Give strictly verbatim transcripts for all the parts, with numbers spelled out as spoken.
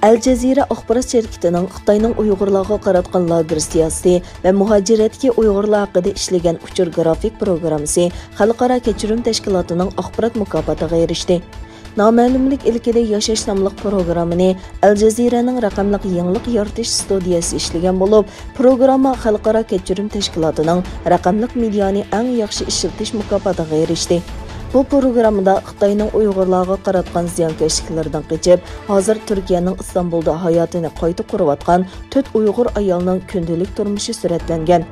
ئەل جەزىرە ئاخبارات شىركىتىنىڭ خىتاينىڭ ئۇيغۇرلارغا قاراتقان لاگېر سىياسىتى ۋە مۇھاجىرەتتىكى ئۇيغۇرلار ھەققىدە ئىشلىگەن ئۇچۇر گرافىك پروگراممىسى خەلقئارا كەچۈرۈم تەشكىلاتىنىڭ ئاخبارات مۇكاپاتىغا ئېرىشتى. نامەلۇملۇق ئىلكىدە ياشاش ناملىق پروگراممىنى ئەل جەزىرەنىڭ رەقەملىك يېڭىلىق يارىتىش ستۇدىيەسى ئىشلىگەن بولۇپ، پروگرامما خەلقئارا كەچۈرۈم تەشكىلاتىنىڭ رەقەملىك مېدىيانى ئەڭ ياخشى ئىشلىتىش مۇكاپاتىغا ئېرىشتى. بۇ پروگراممىدا خىتاينىڭ ئۇيغۇرلارغا قاراتقان زىيانكەشلىكلىرىدىن قېچىپ، ھازىر تۈركىيەنىڭ ئىستانبۇلدا ھاياتىنى قايتا قۇرۇۋاتقان تۆت ئۇيغۇر ئايالنىڭ كۈندىلىك تۇرمۇشى سۈرەتلەنگەن.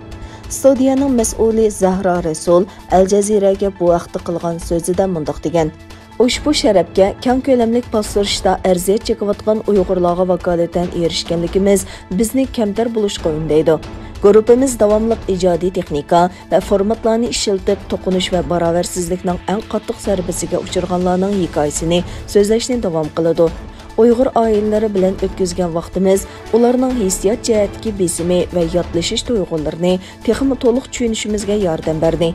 ستۇدىيەنىڭ مەسئۇلى زەھرا رەسۇل ئەل جەزىرەگە بۇ ھەقتە قىلغان سۆزىدە مۇنداق دېگەن: «ئۇشبۇ شەرەپكە كەڭ كۆلەملىك باستۇرۇشتا ئەرزىيەت چېكىۋاتقان ئۇيغۇرلارغا ۋاكالىتەن ئېرىشكەنلىكىمىز بىزنى كەمتەر بولۇشقا ئۈندەيدۇ. گۇرۇپپىمىز داۋاملىق ئىجادىي تېخنىكا ۋە فورماتلارنى ئىشلىتىپ، توقۇنۇش ۋە باراۋەرسىزلىكنىڭ ئەڭ قاتتىق زەربىسىگە ئۇچرىغانلارنىڭ ھېكايىسىنى سۆزلەشنى داۋام قىلىدۇ. ئۇيغۇر ئائىلىلىرى بىلەن ئۆتكۈزگەن ۋاقتىمىز ئۇلارنىڭ ھېسسىيات جەھەتتىكى بېسىمى ۋە ياتلىشىش تۇيغۇلىرىنى تېخىمۇ تولۇق چۈشىنىشىمىزگە ياردەم بەردى.»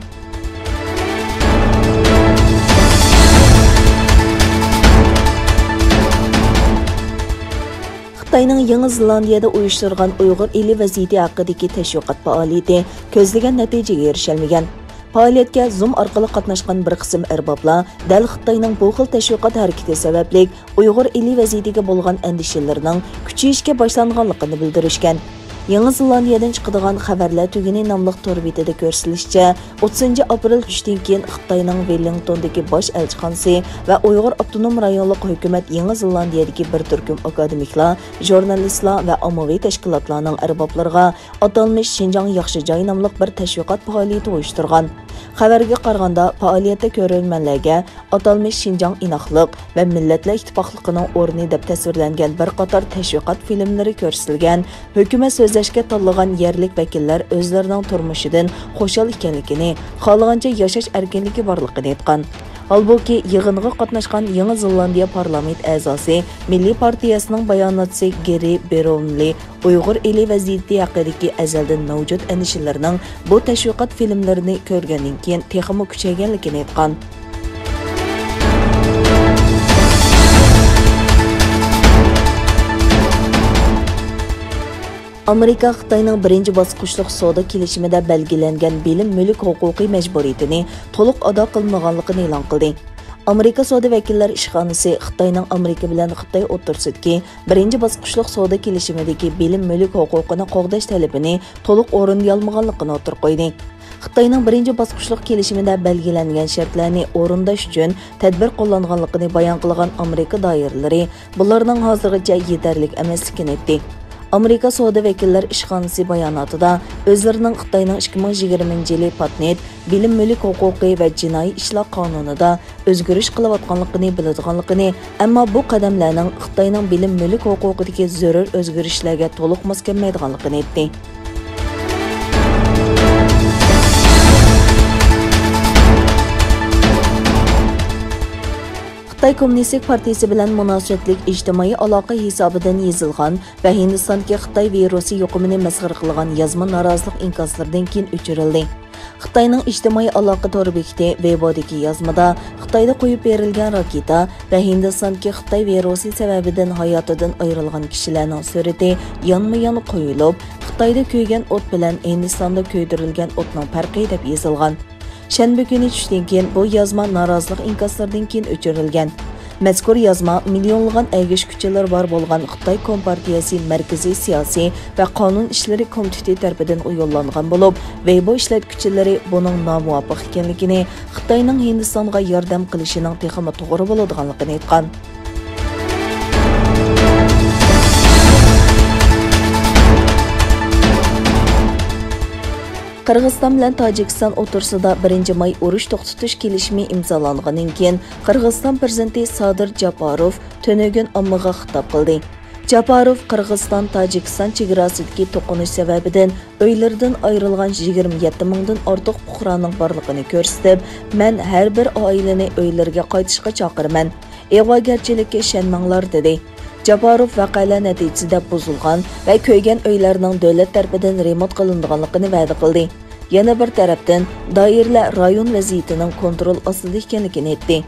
خىتاينىڭ يېڭى زېلاندىيەدە ئۇيۇشتۇرغان ئۇيغۇر ئېلى ۋەزىيىتى ھەققىدىكى تەشۋىقات پائالىيىتى كۆزلىگەن نەتىجىگە ئېرىشەلمىگەن. پائالىيەتكە زۇم ئارقىلىق قاتناشقان بىر قىسىم ئەربابلار دەل خىتاينىڭ بۇ خىل تەشۋىقات ھەرىكىتى سەۋەبلىك ئۇيغۇر ئېلى ۋەزىيىتىگە بولغان ئەندىشىلىرىنىڭ كۈچىيىشكە باشلانغانلىقىنى بىلدۈرۈشكەن. يېڭى زېلاندىيەدىن چىقىدىغان خەۋەرلەر تۈگۈنى ناملىق تور بېتىدە كۆرسىتىلىشىچە، ئوتتۇزىنچى ئاپرېل چۈشتىن كېيىن خىتاينىڭ ۋېللىڭتوندىكى باش ئەلچىخانىسى ۋە ئۇيغۇر ئاپتونوم رايونلۇق ھۆكۈمەت يېڭى زېلاندىيەدىكى بىر تۈركۈم ئاكادېمىكلار، ژۇرنالىستلار ۋە ئاممىۋى تەشكىلاتلارنىڭ ئەربابلىرىغا ئاتالمىش شىنجاڭ ياخشى جاي ناملىق بىر تەشۋىقات پائالىيىتى ئۇيۇشتۇرغان. خەۋەرگە قارىغاندا، پائالىيەتتە كۆرۈرمەنلەرگە ئاتالمىش شىنجاڭ ئىناقلىق ۋە مىللەتلەر ئىتتىپاقلىقىنىڭ ئورنى دەپ تەسۋىرلەنگەن بىر قاتار تەشۋىقات فىلىملىرى كۆرسىتىلگەن. ھۆكۈمەت سۆزلەشكە تاللىغان يەرلىك ۋەكىللەر ئۆزلىرىنىڭ تۇرمۇشىدىن خۇشال ئىكەنلىكىنى، خالىغانچە ياشاش ئەركىنلىكى بارلىقىنى ئېيتقان. ھالبۇكى، يىغىنغا قاتناشقان يېڭى زېلاندىيە پارلامېنت ئەزاسى، مىللىي پارتىيەسىنىڭ باياناتچىسى گېرى بېرونلى ئۇيغۇر ئېلى ۋەزىيىتى ھەققىدىكى ئەزەلدىن مەۋجۇت ئەندىشىلىرىنىڭ بۇ تەشۋىقات فىلىملىرىنى كۆرگەندىن كېيىن تېخىمۇ كۈچەيگەنلىكىنى ئېيتقان. ئامېرىكا خىتاينىڭ بىرىنچى باسقۇچلۇق سودا كېلىشىمىدە بەلگىلەنگەن بىلىم مۈلۈك ھوقۇقى مەجبۇرىيىتىنى تولۇق ئادا قىلمىغانلىقىنى ئېلان قىلدى. ئامېرىكا سودا ۋەكىللەر ئىشخانىسى خىتاينىڭ ئامېرىكا بىلەن خىتاي ئوتتۇرىسىدىكى بىرىنچى باسقۇچلۇق سودا كېلىشىمىدىكى بىلىم مۈلۈك ھوقۇقىنى قوغداش تەلىپىنى تولۇق ئورۇندىيالمىغانلىقىنى ئوتتۇرىغا قويدى. خىتاينىڭ بىرىنچى باسقۇچلۇق كېلىشىمىدە بەلگىلەنگەن شەرتلەرنى ئورۇنداش ئۈچۈن تەدبىر قوللانغانلىقىنى بايان قىلغان ئامېرىكا دائىرىلىرى بۇلارنىڭ ھازىرغىچە يېتەرلىك ئەمەسلىكىنى ئېيتتى. ئامېرىكا سودا ۋەكىللەر ئىشخانىسى باياناتىدا ئۆزلىرىنىڭ خىتاينىڭ ئىككى مىڭ يىگىرمىنچى يىلى پاتېنت، بىلىم مۈلۈك ھوقۇقى ۋە جىنايى ئىشلار قانۇنىدا ئۆزگىرىش قىلىۋاتقانلىقىنى بىلىدىغانلىقىنى، ئەمما بۇ قەدەملەرنىڭ خىتاينىڭ بىلىم مۈلۈك ھوقۇقىدىكى زۆرۈر ئۆزگىرىشلەرگە تولۇق ماس كەلمەيدىغانلىقىنى ئېيتتى. خىتاي كوممۇنىستىك پارتىيىسى بىلەن مۇناسىۋەتلىك ئىجتىمائىي ئالاقە ھېسابىدىن يېزىلغان ۋە ھىندىستاندىكى خىتاي ۋىرۇسى يۇقۇمىنى مەسخىرە قىلغان يازما نارازىلىق ئىنكاسلىرىدىن كېيىن ئۆچۈرۈلدى. خىتاينىڭ ئىجتىمائىي ئالاقە تور بېكىتى ۋېيبودىكى يازمىدا خىتايدا قويۇپ بېرىلگەن راكېتا ۋە ھىندىستاندىكى خىتاي ۋىرۇسى سەۋەبىدىن ھاياتىدىن ئايرىلغان كىشىلەرنىڭ سۈرىتى يانمۇ يان قويۇلۇپ، خىتايدا كۆيگەن ئوت بىلەن ھىندىستاندا كۆيدۈرۈلگەن ئوتنىڭ پەرقى دەپ يېزىلغان. شەنبە كۈنى چۈشتىن كېيىن بۇ يازما نارازىلىق ئىنكاسلىرىدىن كېيىن ئۆچۈرۈلگەن. مەزكۇر يازما مىليونلىغان ئەگىشكۈچىلىرى بار بولغان خىتاي كومپارتىيەسى مەركىزىي سىياسىي ۋە قانۇن ئىشلىرى كومىتېتى تەرىپىدىن يوللانغان بولۇپ، ۋېيبو ئىشلەتكۈچىلىرى بۇنىڭ نامۇۋاپىق ئىكەنلىكىنى، خىتاينىڭ ھىندىستانغا ياردەم قىلىشىنىڭ تېخىمۇ توغرا بولىدىغانلىقىنى ئېيتقان. قىرغىزىستان بىلەن تاجىكىستان ئوتتۇرىسىدا بىرىنچى ماي ئۇرۇش توختىتىش كېلىشىمى ئىمزالانغاندىن كېيىن، قىرغىزىستان پىرېزىدېنتى سادىر جاپاروف تۈنۈگۈن ئاممىغا خىتاب قىلدى. جاپاروف قىرغىزىستان-تاجىكىستان چېگراسىدىكى توقۇنۇش سەۋەبىدىن ئۆيلىرىدىن ئايرىلغان يىگىرمە يەتتە مىڭدىن ئارتۇق پۇقرانىڭ بارلىقىنى كۆرسىتىپ، مەن ھەر بىر ئائىلىنى ئۆيلىرىگە قايتىشقا چاقىرىمەن. ئىغۋاگەرچىلىككە ئىشەنمەڭلار، دېدى. جاپاروف ۋەقەلەر نەتىجىسىدە بۇزۇلغان ۋە كۆيگەن ئۆيلەرنىڭ دۆلەت تەرىپىدىن رېمونت قىلىنىدىغانلىقىنى ۋەدە قىلدى. يەنە بىر تەرەپتىن، دائىرىلەر رايون ۋەزىيىتىنىڭ كونترول ئاستىدا ئىكەنلىكىنى ئېيتتى.